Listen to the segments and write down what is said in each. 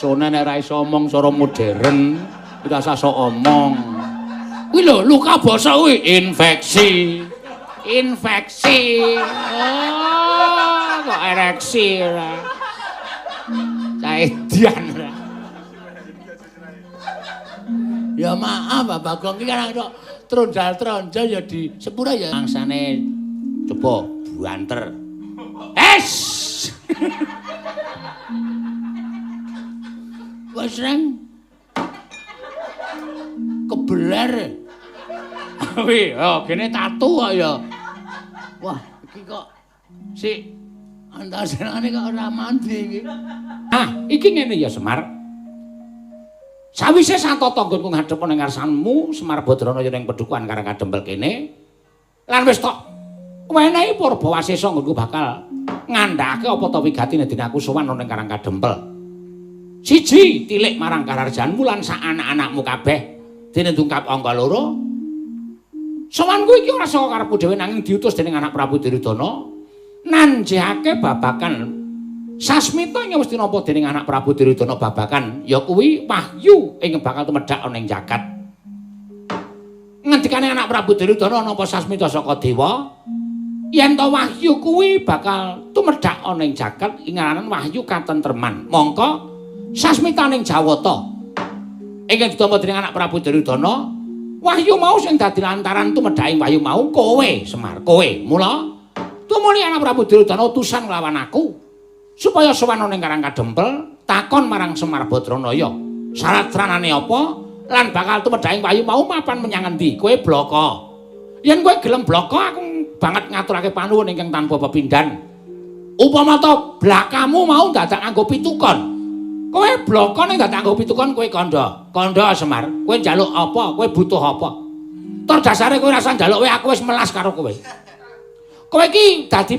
Sone nek ora iso omong cara modern, ora usah sok omong. Kuwi lho luka bosok kuwi infeksi. Infeksi. Oh, kok ereksi ora. Caedian ora. Ya maaf Pak Bagong iki kan kok tronjal-tronjol ya di sepura ya. Mangsane coba buanter. Es. Wes reng. Kebeler. Kuwi, oh gene tatu kok ya. Wah, iki kok sik antasenane kok ora mandi iki. Ah, iki ngene ya Semar. Sawise satata nggonku ngadhep ning ngarsanmu Semar Badranaya ning pedukuhan Karang Kadempel kene. Lan wis tok wenehi purba wasesa nggonku bakal ngandhake apa ta wigatine dene aku sowan ning Karang Kadempel. Siji, tilik marang kararjanmu lan sak anak-anakmu kabeh. Dene tungkap angka loro. Sowanku iki ora saka karepku dhewe nanging diutus dening anak Prabu Duryudana nanjehake babagan sasmita ing wis tinampa dening anak Prabu Duryudana babagan ya kuwi wahyu ing bakal tumedhak ana ing jagat. Ngendikane anak Prabu Duryudana nampa sasmita saka dewa yen to wahyu kuwi bakal tumedhak ana ing jagat ing ngaranan wahyu katentreman. Mongko sasmitaning Jawata ingkang ditampa dening anak Prabu Duryudana wahyu mau sing dadi lantaran tumedhaking wahyu mau kowe Semar, kowe. Mula tumuli anak Prabu Duryudana utusan nglawan aku supaya sowan ning Karang Kadempel takon marang Semar Badranaya syarat sranane apa lan bakal tumedhaking wahyu mau mapan menyang endi. Kowe blaka. Yen kowe gelem blaka aku banget ngaturake panuwun ingkang tanpa pepindhan. Upama to blakamu mau dadak nganggo pitukon. Kowe blaka ning dadak nganggo pitukon kowe kandha. Kandha Semar, kowe njaluk apa? Kowe butuh apa? Tur dasare kowe rasa njaluk kowe aku wis melas karo kowe. Kowe iki dadi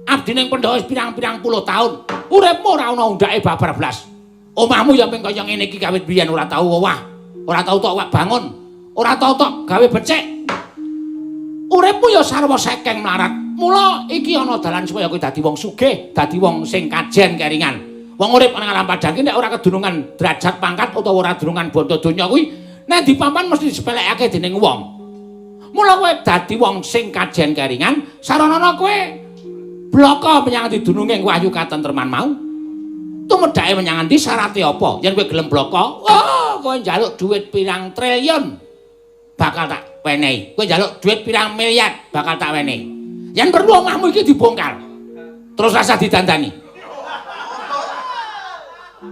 abdi ning Pandhawa wis pirang-pirang puluh taun. Uripmu ora ana undake babar blas. Omahmu ya ping kaya ngene iki kawit biyen ora tau owah, ora tau tok bangun, ora tau tok gawe becik. Uripmu ya sarwa sekeng mlarat. Mula iki ana dalan supaya kowe dadi wong sugih, dadi wong sing kajen keringan. Wong urip nang alam padang iki nek ora kedunungan derajat pangkat utawa ora dunungan bondo donya kuwi nek dipapan mesti disepelekake dening wong. Mula kowe dadi wong sing kajen keringan, saranana kowe blaka menyang didununge wahyu katentreman mau. Tumedhake menyang endi syarate apa? Yen kowe gelem blaka, wah kowe njaluk dhuwit pirang triliun bakal tak wenehi. Kowe njaluk dhuwit pirang miliar bakal tak wenehi. Yen perlu omahmu iki dibongkar. Terus rasa didandani.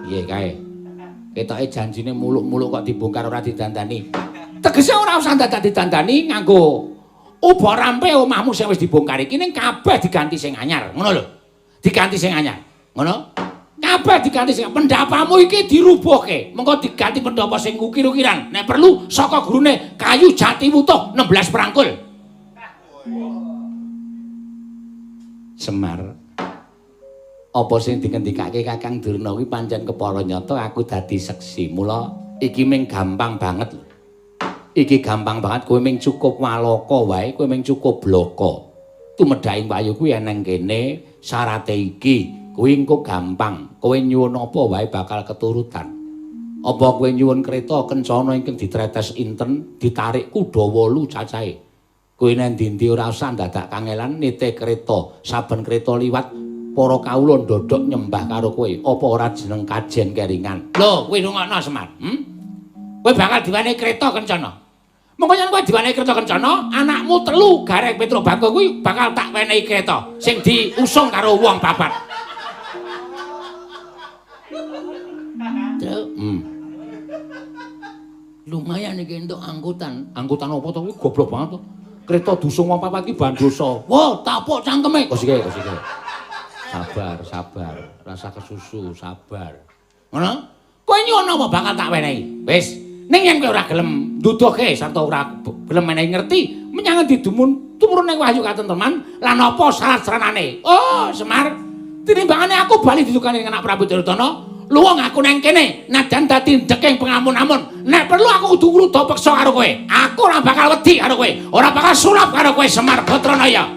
Piye kae? Ketoke janjine muluk-muluk kok dibongkar ora didandani. Tegese ora usah dadak didandani nganggo uba rampe omahmu sing wis dibongkar iki ning kabeh diganti sing anyar, ngono lho. Diganti sing anyar. Ngono? Kabeh diganti sing pendapamu iki dirubuhke. Mengko diganti pendapa sing ukir-ukiran. Nek perlu saka gurune kayu jati wutuh 16 prangkul. Semar, apa sing dingendikake Kakang Durna kuwi pancen kepara nyata aku dadi seksi. Mula iki ming gampang banget lho. Iki gampang banget kowe ming cukup walaka wae, kowe ming cukup blaka. Tumedhaking wahyu kuwi eneng kene syarate iki. Kuwi engko gampang. Kowe nyuwun apa wae bakal keturutan. Apa kowe nyuwun kereta kencana ingkang ditretes inten, ditarik kuda 8 cacahe. Kowe nang ndi-ndi ora usah dadak kangelan nite kereta. Saben kereta liwat para kawula ndodhok nyembah karo kowe. Apa ora jeneng kajen keringan? Lho, kowe rungokno Semar. Kowe bakal diwenehi kereta kencana. Mengko yen kowe diwenehi kereta kencana, anakmu telu Gareng Petruk Bagong kuwi bakal tak wenehi kereta sing diusung karo wong papat. Lumayan iki entuk angkutan. Angkutan apa to kuwi goblok banget to. Kereta diusung wong papat iki bandosa. Wah, tapuk cangkeme. Kosike, kosike. Sabar, sabar. Rasa kesusu, sabar. Ngono? Kowe nyuwun apa bakal tak wenehi. Wis, ning yen kowe ora gelem nduduhke sarta ora gelem menehi ngerti menyang endi dumun tumurune wahyu katentreman lan apa syarat-saranane. Oh, Semar, tinimbangane aku bali didukani anak Prabu Duryudana, luwung aku nang kene najan dadi ndeking pengamun-amun. Nek perlu aku kudu ngruda peksa karo kowe. Aku ora bakal wedi karo kowe, ora bakal sulap karo kowe Semar Badranaya.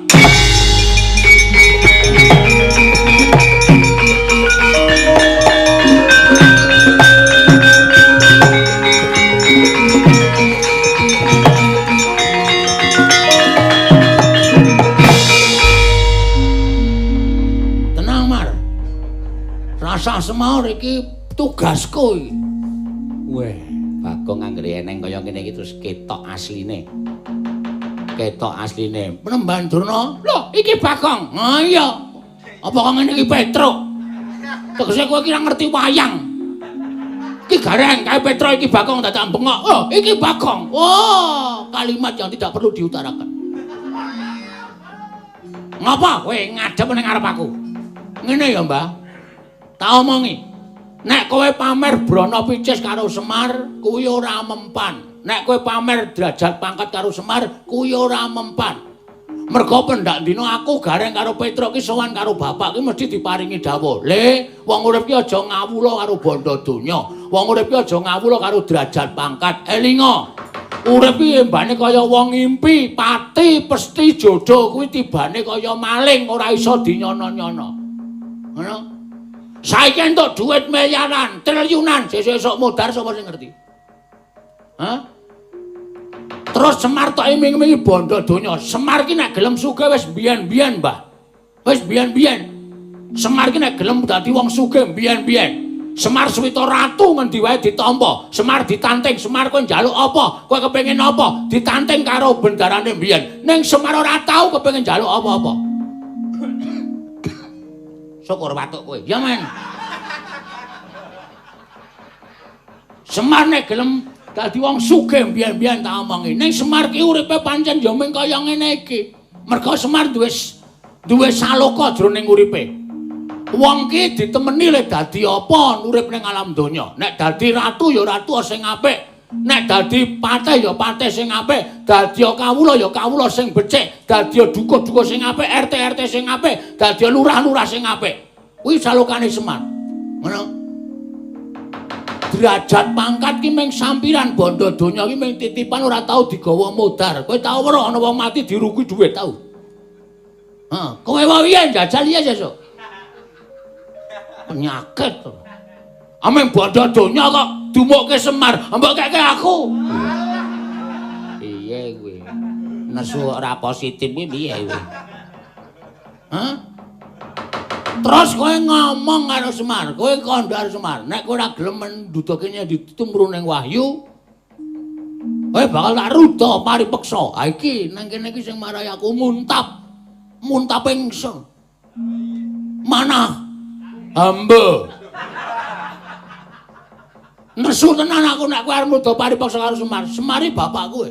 Nyaur iki tugasku iki. Weh, Bagong anggere eneng kaya ngene iki terus ketok asline. Ketok asline. Penemban Durna. Lho, iki Bagong. Ha iya. Apa kok ngene iki Petruk? Tegese kowe iki ora ngerti wayang. Iki gareng kae Petruk iki Bagong dadak bengok. Oh, iki Bagong. Oh, kalimat yang tidak perlu diutarakan. Ngapa kowe ngadep ning ngarep aku? Ngene ya, Mbah. Tak omongi. Nek kowe pamer brana picis karo Semar, kuwi ora mempan. Nek kowe pamer derajat pangkat karo Semar, kuwi ora mempan. Mergo pendak dina aku gareng karo Petruk ki sowan karo bapak ki mesti diparingi dawuh. Le, wong urip ki aja ngawula karo bondo donya. Wong urip ki aja ngawula karo derajat pangkat. Elinga. Urip ki embane kaya wong ngimpi, pati pesti jodoh kuwi tibane kaya maling ora iso dinyono-nyono. Ngono. Saiki entuk duit miliaran, triliunan, sesuk-esuk modar sapa sing ngerti? Hah? Terus Semar tok iming-imingi bondo donya. Semar ki nek gelem sugih wis biyen-biyen, Mbah. Wis biyen-biyen. Semar ki nek gelem dadi wong sugih biyen-biyen. Semar Swita Ratu ngendi wae ditampa. Semar ditanting, Semar kowe njaluk apa? Kowe kepengin apa? Ditanting karo bendarane biyen. Ning Semar ora tau kepengin njaluk apa-apa. Syukur watuk kowe. Ya men. Semar nek gelem dadi wong sugih biyen-biyen tak omongi. Ning Semar ki uripe pancen ya mung kaya ngene iki. Mergo Semar duwe saloka jroning uripe. Wong ki ditemeni le dadi apa urip ning alam donya. Nek dadi ratu ya ratu sing apik. Nek dadi patih ya patih sing apik, dadi kawula ya kawula sing becik, dadi duka-duka sing apik, RT-RT sing apik, dadi lurah-lurah sing apik. Kuwi salokane Semar. Ngono. Derajat pangkat ki mung sampiran, bondo donya ki mung titipan ora tau digawa modar. Kowe tau ora ana wong mati dirugi dhuwit tau? Heeh, kowe wae piye njajal iya sesuk. Penyakit to. Ameng bondo donya kok dumukke Semar, mbok keke aku. Piye kowe? Nesu ora positif kuwi piye kowe? Hah? Terus kowe ngomong karo Semar, kowe kandha karo Semar, nek kowe ora gelem mendudukene ditumru ning wahyu, kowe bakal tak ruda paripeksa. Ha iki nang kene iki sing marai aku muntap. Muntap ingsun. Manah hamba. Nesu tenan aku nek kowe arep ngruda paripeksa karo Semar. Semari bapak kowe.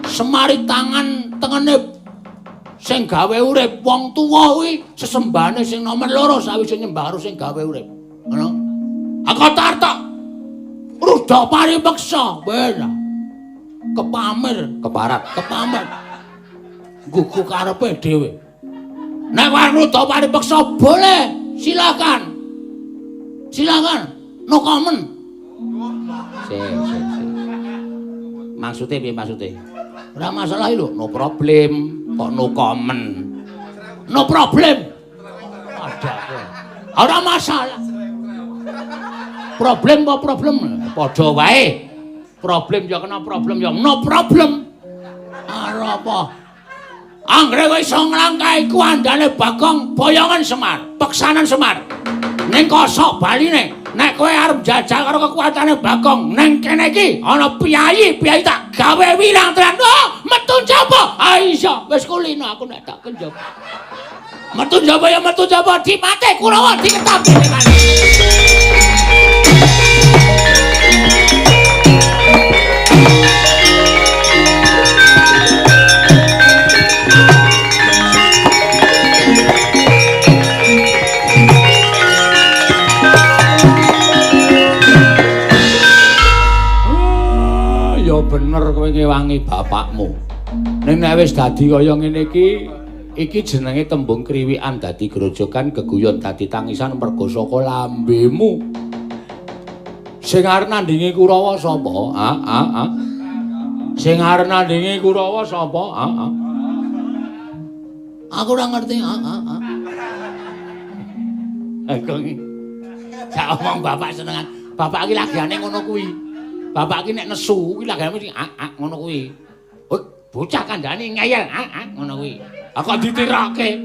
Semari tangan tengene sing gawe urip. Wong tuwa kuwi sesembahane sing nomer loro sawise nyembah karo sing gawe urip. Ngono. Aku tar tok. Ruda paripeksa. Ben. Kepamer, keparat, kepamer. Gugu karepe dhewe. Nek kowe arep ngruda paripeksa boleh, silakan. Silakan. No comment. Sik, sik, sik. Maksude piye maksude? Ora masalah lho, no problem, kok no comment. No problem. Ada kowe. Ora masalah. Problem apa problem? Padha wae. Problem ya kena problem ya no problem. Ora apa. Anggere kowe iso nglangkahi ku andane Bagong boyongan Semar, peksanan Semar. Ning kosok baline, nek kowe arep jajal karo kekuatane Bagong, ning kene iki ana piyayi, piyayi tak gawe wirang tenan. Oh, metu njaba. Ha iya, wis kulino aku nek tak kenjaba. Metu njaba ya metu njaba, dipate Kurawa diketam dhewe. Bener kowe ngewangi bapakmu. Ning nek wis dadi kaya ngene iki, iki jenenge tembung kriwikan dadi grojogan, geguyon dadi tangisan mergo saka lambemu. Sing arep nandhingi Kurawa sapa? Ah ah ah. Sing arep nandhingi Kurawa sapa? Ah ah. Aku ora ngerti. Ah ah ah. Aku iki sak omong bapak senengan. Bapak iki lagane ngono kuwi. Bapak iki nek nesu kuwi lagane mesti ah ah ngono kuwi. Oh, bocah kandhane ngeyel ah ah ngono kuwi. Aku kok ditirokke.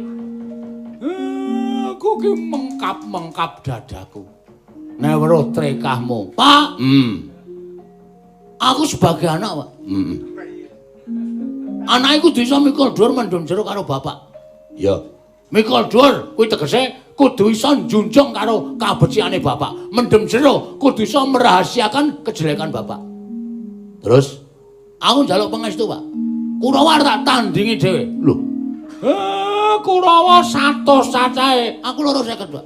Aku ki mengkap-mengkap dadaku. Nek weruh trekahmu, Pak. Aku sebagai anak, Pak. Anak iku kudu iso mikul dhuwur mendem jero karo bapak. Ya. Mikul dhuwur kuwi tegese kudu iso njunjung karo kabecikane bapak. Mendem jero kudu iso merahasiakan kejelekan bapak. Terus aku njaluk pangestu, Pak. Kurawa tak tandingi dhewe. Lho. Kurawa 100 cacahe, aku 250, Pak.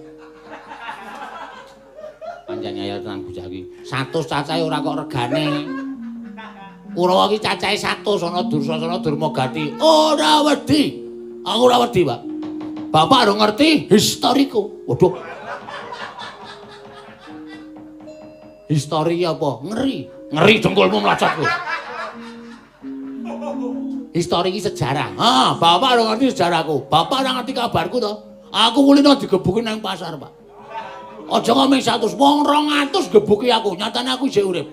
Pancen ngeyel tenan bocah iki. 100 cacahe ora kok regane. Kurawa iki cacahe 100 ana Dursasana Durmagati. Ora wedi. Aku ora wedi, Pak. Bapak ora ngerti historiku. Waduh. Histori apa? Ngeri. Ngeri dengkulmu mlocot kowe. Histori iki sejarah. Ah, bapak ora ngerti sejarahku. Bapak ora ngerti kabarku to. Aku kulino digebuki nang pasar, Pak. Aja ngomong 100, wong 200 gebuki aku. Nyatane aku isih urip.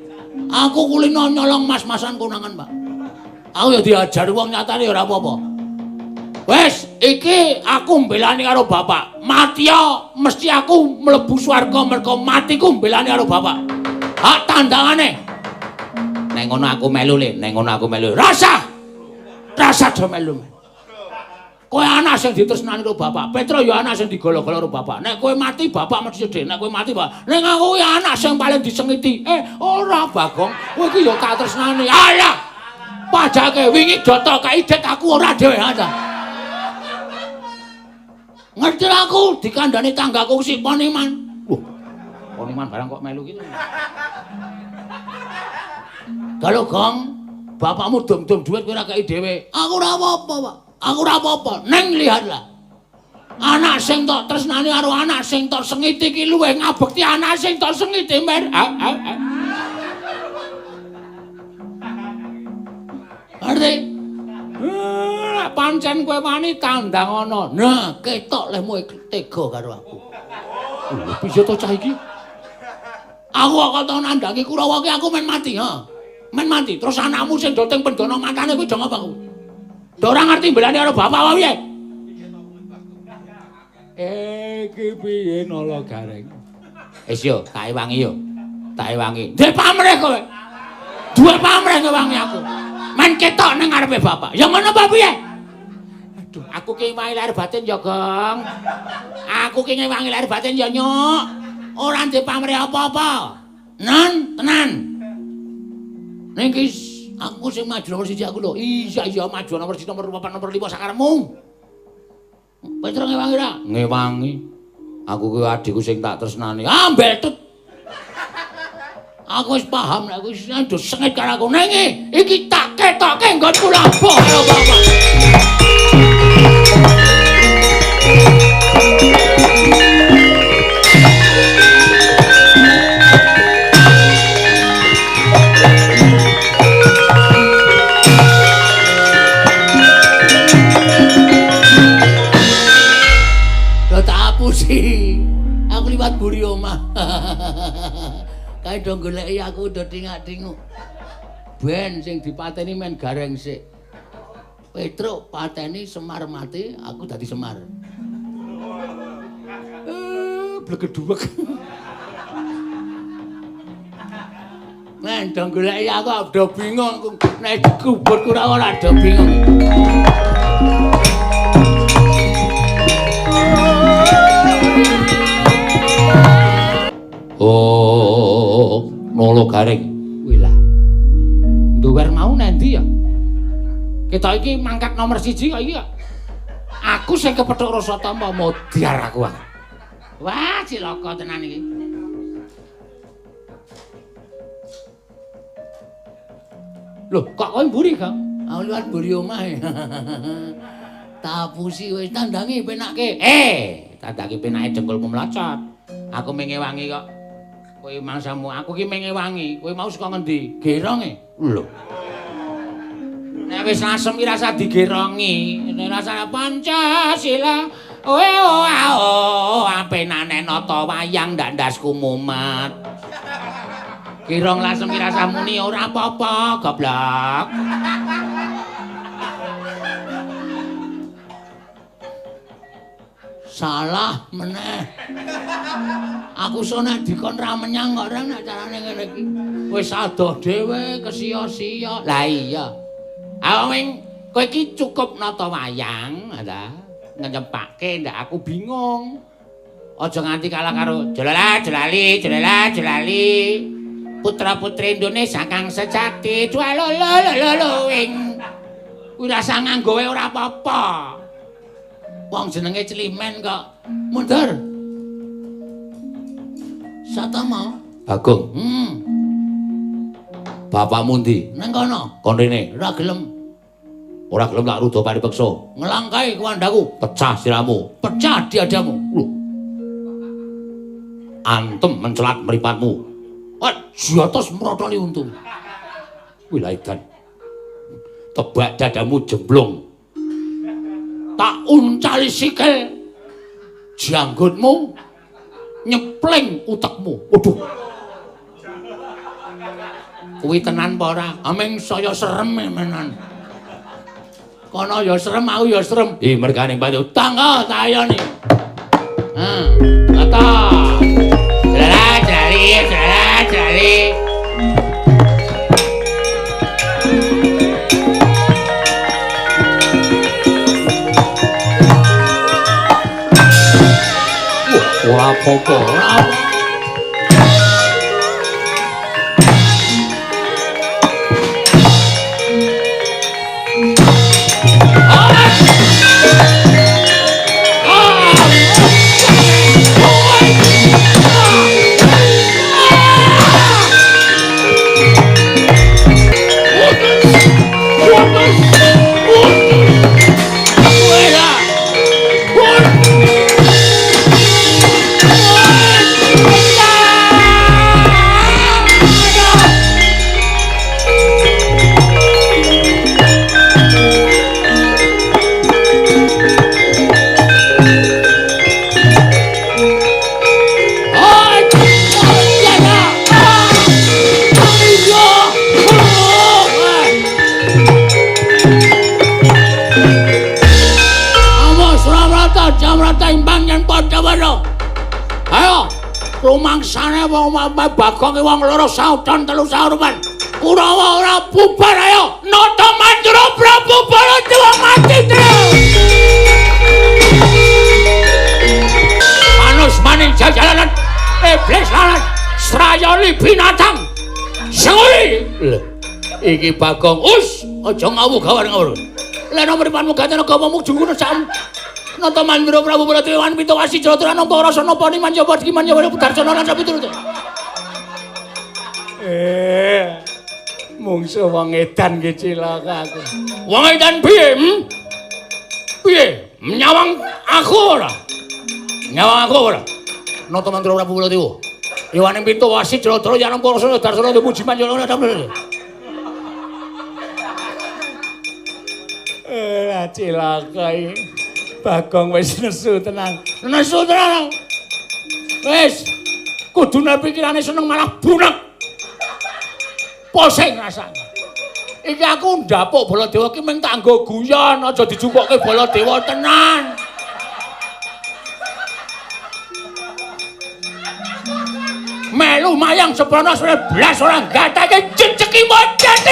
Aku kulino nyolong mas-masan konangan, Pak. Aku ya diajar wong nyatane ya ora apa-apa. Wes, iki aku mbelani karo bapak. Mati ya mesti aku mlebu swarga mergo matiku mbelani karo bapak. Hak tandangane. Nek ngono aku melu le, nek ngono aku melu. Rasa. Rasa do melu. Kowe anak sing ditresnani karo bapak. Petro ya anak sing digolo-golo karo bapak. Nek kowe mati bapak mesti sedih. Nek kowe mati bapak. Nek aku kuwi anak sing paling disengiti. Ora Bagong. Kowe iki ya tak tresnani. Alah. Pajake wingi doto kaidet aku ora dhewe aja. Ngerti aku dikandani tanggaku si Poniman. Wah. Poniman barang kok melu gitu. Kalau Gong, bapakmu dum-dum duit kowe ora kei dhewe. Aku ora apa-apa, Pak. Aku ora apa-apa. Neng lihatlah. Anak sing tok tresnani karo anak sing tok sengiti iki luwih ngabekti anak sing tok sengiti, Mer. Ngerti? Pancen kowe wani tandang ana. Nah, ketok lehmu tega karo aku. Lho, piye to cah iki? Aku kok tau nandangi Kurawa ki aku men mati, ha. Men mati. Terus anakmu sing do teng pendana matane kuwi do ngapa aku? Do ora ngerti mbelani karo bapak wae piye? Iki piye Nala Gareng? Wis yo, tak ewangi yo. Tak ewangi. Duwe pamrih kowe. Duwe pamrih ngewangi aku. Men ketok nang ngarepe bapak. Ya ngono apa piye? Aduh, aku ki ngewangi lahir batin ya, Gong. Aku ki ngewangi lahir batin ya, Nyuk. Ora ndek pamrih apa-apa. Nan, tenan. Ning ki aku sing maju nomor 1 aku lho. Iya, iya maju nomor 1, nomor 4, nomor 5 sakarepmu. Petro ngewangi ra? Ngewangi. Aku ki adikku sing tak tresnani. Ah, mbetut. Aku wis paham nek wis ndo sengit karo aku. Ning iki tak ketokke nggonku labuh karo bapak. Lho tak apusi. Aku liwat buri omah. Kae do goleki aku do tingak-tinguk. Ben sing dipateni men Gareng sik. Petruk pateni Semar mati, aku dadi Semar. Blegeduwek. Men do goleki aku do bingung nek dikubur ora ora do bingung. Oh, Nala Gareng. Kuwi lah. Nduwer mau nendi ya? Ketok iki mangkat nomor 1 kok iki kok. Aku sing kepethuk rasa tampa modiar aku. Wah, cilaka tenan iki. Loh, kok kowe mburi, Kang? Aku liwat mburi omah. Tapusi wis tandangi penake. Tandangi penake jengkolmu mlocot. Aku mengewangi kok. Kowe mangsamu, aku ki mengewangi. Kowe mau saka ngendi? Geronge. Lho. Nek wis lasem ki rasa digerongi. Nek rasane Pancasila, oe oe apenane nata wayang ndandasku mumet. Gerong lasem ki rasa muni ora apa-apa, goblok. Salah meneh. Aku iso nek dikon ra menyang kok ora nek carane ngene iki. Wis adoh dhewe kesiya-siya. Lah iya. Awing kowe iki cukup nata wayang, ta? Ngnyepake ndak aku bingung. Aja nganti kalah karo jolala jolali jolala jolali. Putra-putri Indonesia kang sejati jualolololo ing. Kuwi rasa nganggo wae ora apa-apa. Wong jenenge Climen kok. Mundur. Satama. Bagong. Bapakmu ndi? Nang kono. Kon rene. Ora gelem. Ora gelem tak ruda paripeksa. Nglangkai kuwandaku, pecah siramu, pecah diadamu. Lho. Antem mencelat mripatmu. Ah, jotos mrotoli untu. Kuwi lha edan. Tebak dadamu jemblung. Tak uncali sikil janggutmu nyepling utekmu. Waduh. Kuwi tenan apa ora? Aming saya serem menan. Kono ya serem, aku ya serem. Ih, mergane batu tangga tayone. Heeh. Kata. Jala jali, jala jali. Ora apa-apa. Rumangsane wong Bagong wong loro sautan telu saurupan. Kurawa ora bubar ayo. Nata Mandura Prabu Baladewa mati terus. Manus maning jajalanan iblis lalat srayali binatang. Senguli. Lho, iki Bagong us aja ngawu gawar ngawur. Lha mripanmu gatene gawamu jungkune sak Nata Mandura Prabu Baladewa pitu wasi jalatura nampa rasa napa niman jaba diman jaba Darsana lan sapiturute. Mungsuh wong edan ki cilaka aku. Wong edan piye? Piye? Nyawang aku ora? Nyawang aku ora? Nata Mandura Prabu Baladewa. Iwaning pitu wasi jalatura nampa rasa Darsana puji manjana sapiturute. Cilaka iki. Bagong wis nesu tenan. Nesu tenan. Wis kudune pikirane seneng malah bunek. Pusing rasane. Iki aku ndapuk Baladewa ki mung tak nggo guyon, aja dijupukke Baladewa tenan. Melu mayang seprono blas ora gatake jejeki modet.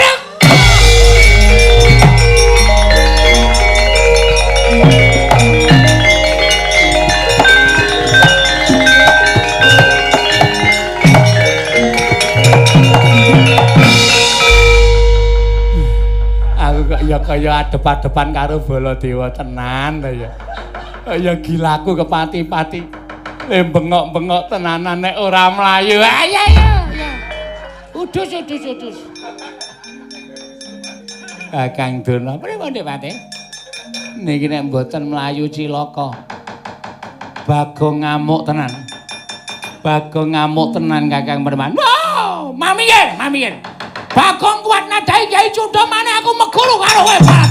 Ya kaya adep-adepan karo Baladewa tenan ta ya. Ya gilaku kepati-pati. Le bengok-bengok tenanan nek ora mlayu. Ayo ayo. Udus udus udus. Kakang Durna, pripun Dik Patih? Niki nek mboten mlayu cilaka. Bagong ngamuk tenan. Bagong ngamuk tenan Kakang Perman. Wow, mamikir, mamikir. Bagong kuat nadai Kyai Cundha maneh aku meguru karo kowe, Pak.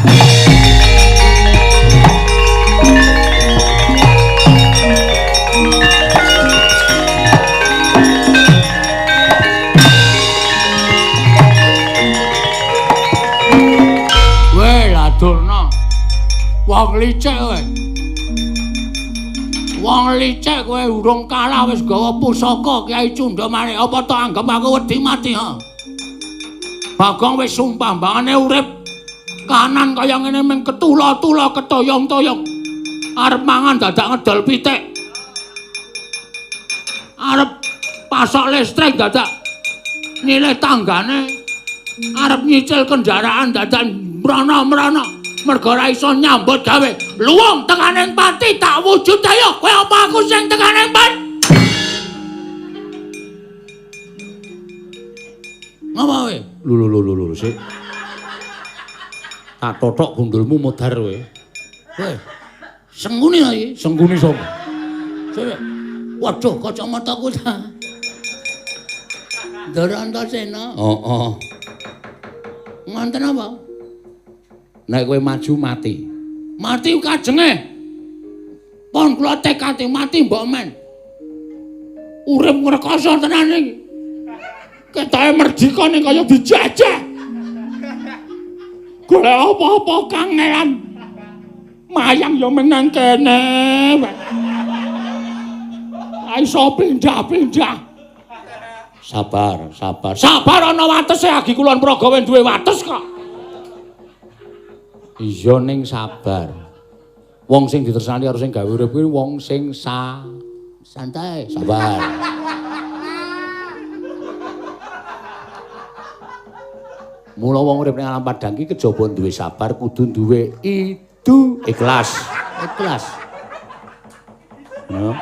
Weh, Durna. Wong licik kowe. Wong licik kowe urung kalah wis gawa pusaka Kyai Cundamane. Apa tok anggap aku wedi mati ha? Bagong wis sumpah mbangane urip kanan kaya ngene ming ketula-tula ketoyong-toyong. Arep mangan dadak ngedol pitik. Arep pasok listrik dadak nyilih tanggane. Arep nyicil kendaraan dadak mrana-mrana. Mergo ora iso nyambut gawe. Luwung tekaning pati tak wujud ayo. Kowe apa aku sing tekaning pati? Ngapa kowe? Lho lho lho lho sik. Tak tothok gundulmu modar kowe. Kowe sengkuni ta iki? Sengkuni sapa? Sik. Waduh, kacamataku ta. Ndara Antasena. Heeh. Ngonten apa? Nek kowe maju mati. Mati kajenge. Pon kula tekate mati mbok men. Urip ngrekoso tenan iki. Ketoke merdika ning kaya dijajah. Golek apa-apa kangelan. Mayang ya menang kene. Iso pindah-pindah. Sabar, sabar. Sabar ana watese agi Kulon Progo duwe wates kok. Iya ning sabar. Wong sing ditresnani karo sing gawe urip kuwi wong sing santai, sabar. Mula wong urip ning alam padhang iki kejaba duwe sabar kudu duwe idu ikhlas. Ikhlas. No.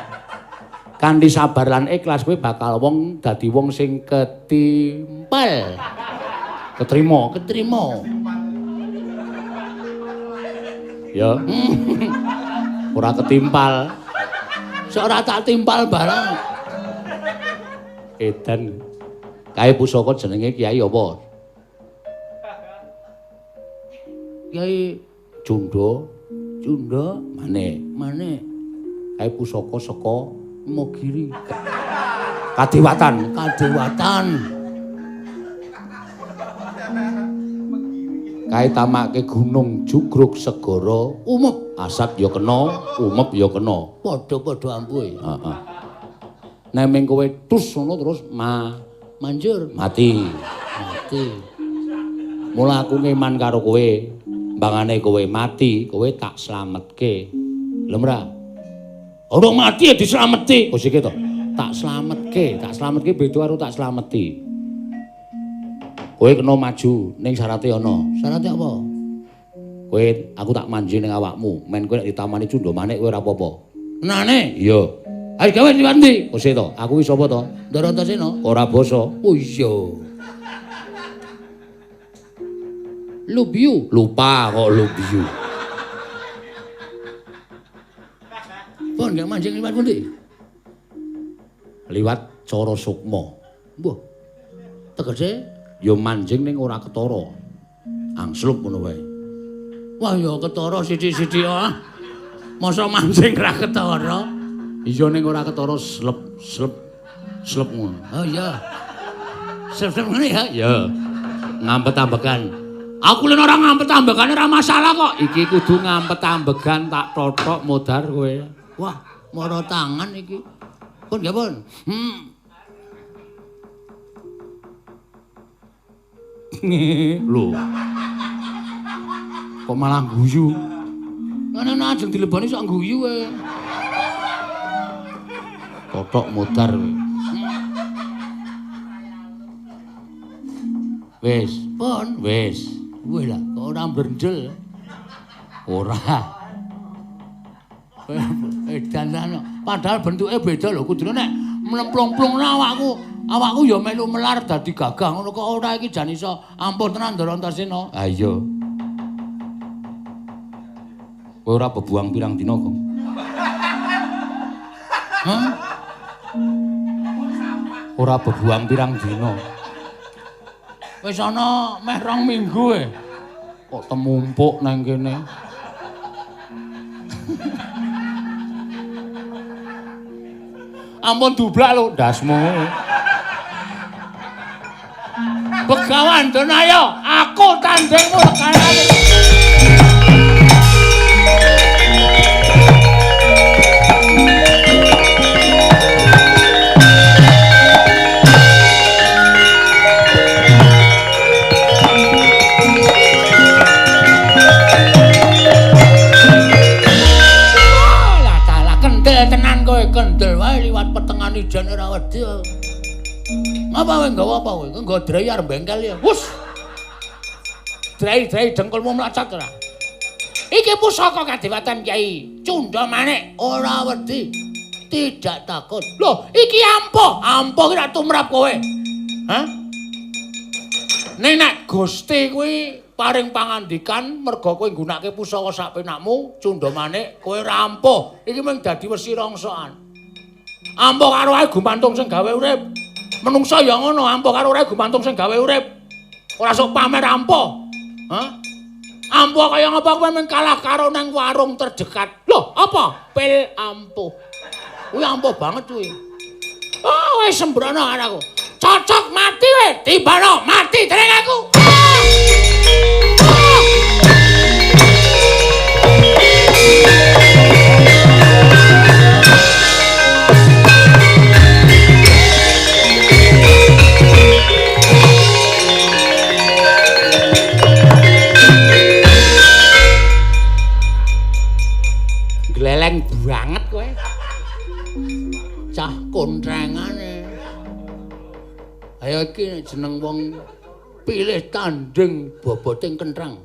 Kanthi sabar lan ikhlas kowe bakal wong dadi wong sing ketimpel. Ketrima, ketrima. Ya. Ora ketimpal. Sok ora tak timpal barang. Edan. Kae pusaka jenenge Kyai apa? Kyai Cunda, Cunda Manik, Manik. Kae pusaka saka Imogiri. Kadewatan, Kadewatan. Kae tamake gunung jugruk segara umep, asat ya kena, umep ya kena. Padha-padha ampuhe. Heeh. Nek ming kowe tus ngono terus manjur mati. Mati. Mula aku ngeman karo kowe, mbangane kowe mati, kowe tak slametke. Lho ora? Ora mati ya dislameti. Oh sik to. Tak slametke beda karo tak slameti. Kowe kena maju ning syarate ana. Syarate apa? Kowe aku tak manji ning awakmu, men kowe nek ditamani Cundamane kowe ora apa-apa. Tenane? Iya. Ayo gawe liwat ndi? Oh sik to. Aku iki sapa to? Ndara Antasena. Ora basa. Oh iya. Lubiu, lupa kok lubiu. Pon gak mancing liwat pundi? Liwat cara sukma. Mbah. Tegese ya manjing ning ora ketara. Angslup ngono wae. Wah ya ketara sithik-sithik ah. Masa mancing ora ketara? Iya ning ora ketara slep slep slep ngono. Oh iya. Slep-slep ngene ya? Iya. Ngampet-ambekan. Aku lho ora ngampet ambegane ora masalah kok. Iki kudu ngampet ambegan tak tothok modar kowe. Wah, mara tangan iki. Pun nggih, pun. Lho. Kok malah guyu? Ngene ajeng dileboni sok guyu kowe. Tothok modar kowe. Wis, pun, wis. Wih lah, kok ora brendel. Ora. Edan. Padahal bentuke beda lho, kudune nek mlemplung-plungna awakku, awakku ya melu melar dadi gagah ngono kok ora iki jan iso ampuh tenan Ndara Antasena. Ha iya. Kowe ora bebuang pirang dina kok. Hah? Ora bebuang pirang dina. Wis ana meh 2 minggu e. Kok temumpuk nang kene. Ampun dublak lho ndasmu. Begawan Danaya, aku tandingmu rekanane. Ngapa kowe nggawa apa kowe? Kowe nggawa drei arep bengkel ya. Wus. Drei-drei dengkulmu mlacot ora? Iki pusaka kadewatan Kyai Cundha Manik, ora wedi. Tidak takut. Loh, iki ampuh. Ampuh ki rak tumrap kowe. Hah? Ning nek Gusti kuwi paring pangandikan merga kowe nggunakake pusaka sak penakmu, Cundha Manik, kowe ora ampuh. Iki mung dadi wesi rongsokan. Ampuh karo ae gumantung sing gawe urip. Menungsa ya ngono, ampuh karo ora gumantung sing gawe urip. Ora sok pamer ampuh. Hah? Ampuh kaya ngapa kowe mung kalah karo nang warung terdekat. Loh, apa? Pil ampuh. Kuwi ampuh banget kuwi. Oh, wis sembrono karo aku. Cocok mati kowe, timbano mati dening aku. Gleleng banget kowe. Cah kontrengane. Ayo iki jeneng wong pilih tanding bobote kentrang.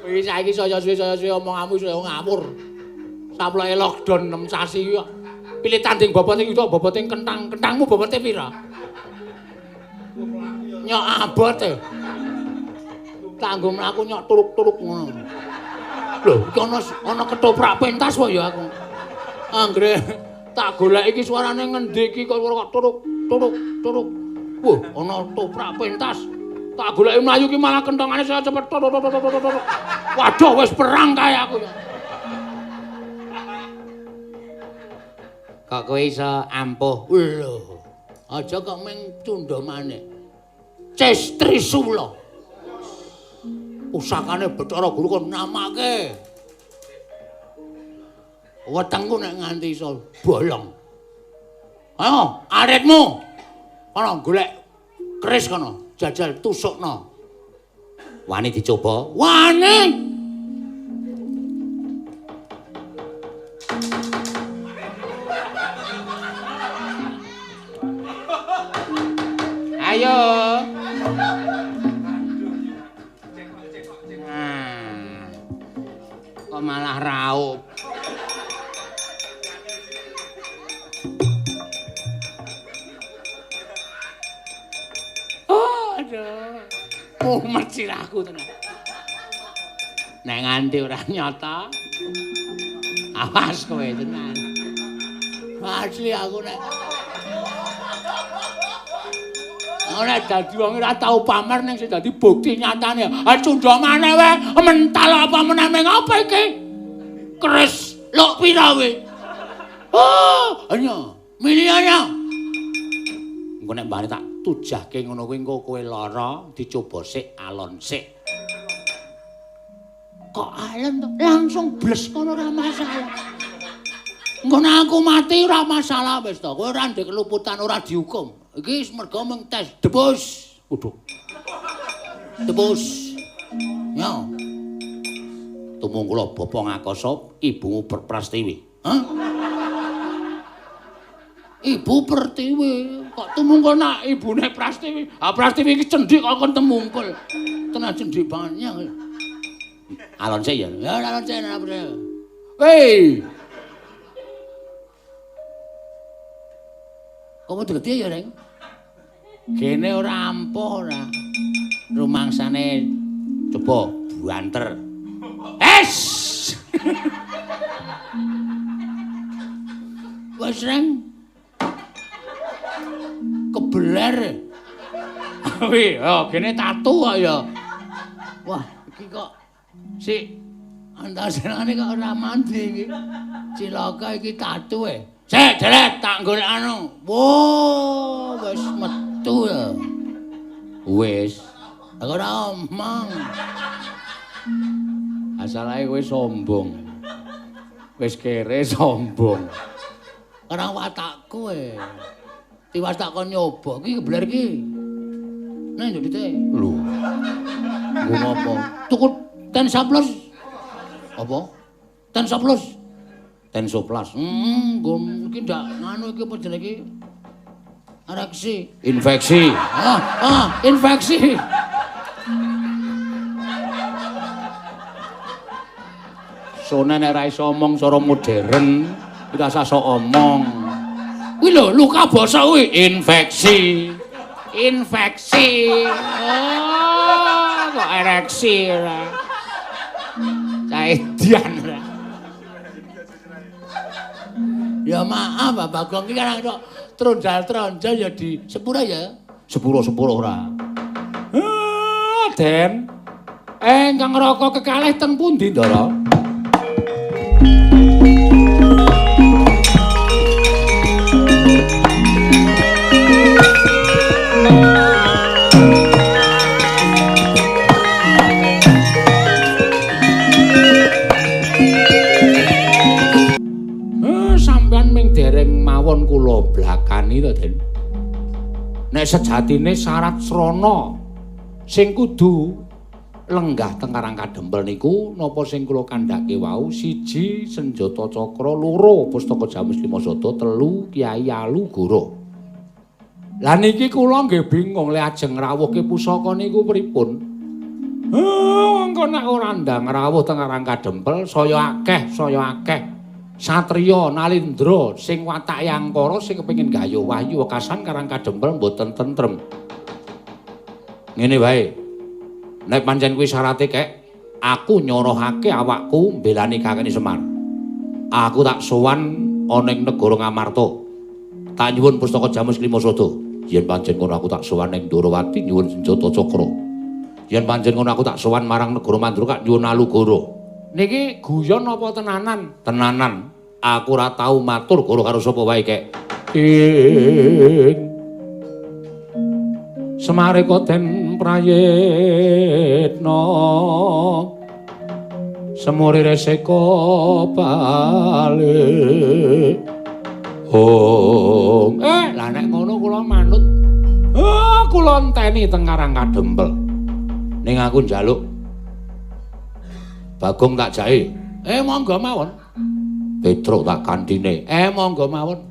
Wis saiki saya suwe omonganmu saya ngawur. Saploke lockdown 6 sasi kok. Pilih tanding bobote itu bobote kentang. Kentangmu bobote pira? Nyok abote. Tanggo mlaku nyok turuk-turuk ngono. Lho, iki ana ketoprak pentas kok ya aku. Anggere tak golek iki suarane ngendi iki kok turuk turuk turuk. Wah, ana toprak pentas. Tak goleki mlayu iki malah kentongane saya cepet turuk turuk turuk turuk. Waduh, wis perang kae aku ya. Kok kowe iso ampuh? Lho, aja kok mung Cundha Manik. Ces Trisula. Pusakane Bathara Guru kon namake. Wetengku nek nganti iso bolong. Ayo, aritmu. Kono golek keris kono, jajal tusukno. Wani dicoba? Wani. Ayo. Kok malah raup. Oh, aduh. Mumet sirahku tenan. Nek nganti ora nyata, awas kowe tenan. Asli aku nek ora dadi wong ora tau pamer ning sing dadi bukti nyatane. Ha Cundha Manik wae mental apa meneh meng apa iki? Keris luk pira kowe? Oh, anya, milih anya. Engko nek mbane tak tujahke ngono kuwi engko kowe lara dicoba sik alon sik. Kok alon to? Langsung bles ngono ora masalah. Engko nek aku mati ora masalah wis to. Kowe ora ndek keluputan ora dihukum. Iki mergo mung tes debus. Waduh. Debus. Ya. Tumungkula bapa ngakasa ibumu Prastiwi. Hah? Ibu Pertiwi. Kok tumungkul nak ibune Prastiwi? Ah Prastiwi iki cendhik kok kon temungkul. Tenan cendhik banget ya. Alon sik ya. Ya alon sik ora. Hei. Kamu dadi ya, Reng? Gene ora ampuh ora. Rumangsane coba buanter. Es. Wes, Reng. Kebeler. Wih, oh gene tatu kok ya. Wah, iki kok sik antasenane kok ora mandi iki. Cilaka iki tatu e. Sik, deret tak golek anu. Wo, wis metu ya. Wis. Aku ora omong. Asalahe kowe sombong. Wis kere sombong. Ora watakku e. Tiwas tak kon nyoba iki kebeler iki. Nang nduk dite. Lho. Nggo ngopo? Tuku Tensa Plus. Apa? Tensa Plus. Tensoplas. Nggon iki ndak nganu iki apa jenenge iki? Ereksi, infeksi. Infeksi. Sone nek ora iso omong cara modern, iki rasa sok omong. Kuwi lho luka bosok kuwi infeksi. Infeksi. Oh, kok ereksi ora. Caedian ora. Ya maaf Pak Bagong iki kan kok tronjal-tronjal ya di sepura ya. Sepuro-sepuro ora. Den. Ingkang raka kekalih teng pundi, Ndara? Sampeyan ming dereng mawon kula blakani to, Den. Nek sejatine syarat srana sing kudu lenggah teng Karang Kadempel niku napa sing kula kandhake wau siji senjata cakra, loro pustaka Jamus Lima Sada, telu Kyai Alugoro. Lah niki kula nggih bingung le ajeng ngrawuhke pusaka niku pripun? Engko nek ora ndang rawuh teng Karang Kadempel saya akeh satriya Nalindra sing watake angkara sing kepengin gayuh wahyu wekasan Karang Kadempel mboten tentrem. Ngene wae. Nek pancen kuwi syarate kek, aku nyorohake awakku mbelani Kakene Semar. Aku tak sowan ana ing negara Ngamarta. Tak nyuwun pustaka Jamus Lima Sada. Yen pancen ngono aku tak sowan ning Ndorowati nyuwun senjata cakra. Yen pancen ngono aku tak sowan marang negara Mandura nyuwun Alugoro. Niki guyon apa tenanan? Tenanan. Aku ora tau matur goro karo sapa wae kek. Semareka den prayitna semuri reseka balik. Oh, lah nek ngono kula manut. Kula enteni teng Karang Kadempel. Ning aku njaluk Bagong tak jahe. Monggo mawon. Petruk tak kandhine. Monggo mawon.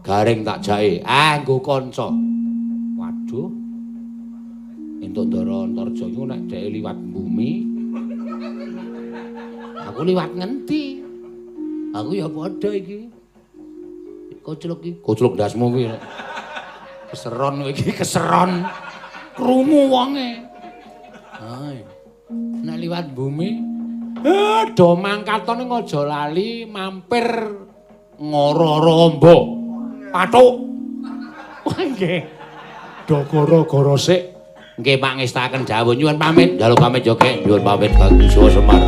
Garing tak jahe. Nggo kanca. Waduh. Entuk Ndara Antarja iku nek dheke liwat bumi. Aku liwat ngendi? Aku ya padha iki. Kocluk iki, kocluk ndasmu kuwi. Keseron kowe iki, keseron. Krungu wonge. Hai. Nek liwat bumi, do mangkatane aja lali mampir ngoro-oro amba. Pathuk. Wah nggih. Do goro-goro sik. Nggih pangestaken dawuh nyuwun pamit. Njaluk pamit yo, Kek. Nyuwun pamit Kang Semar.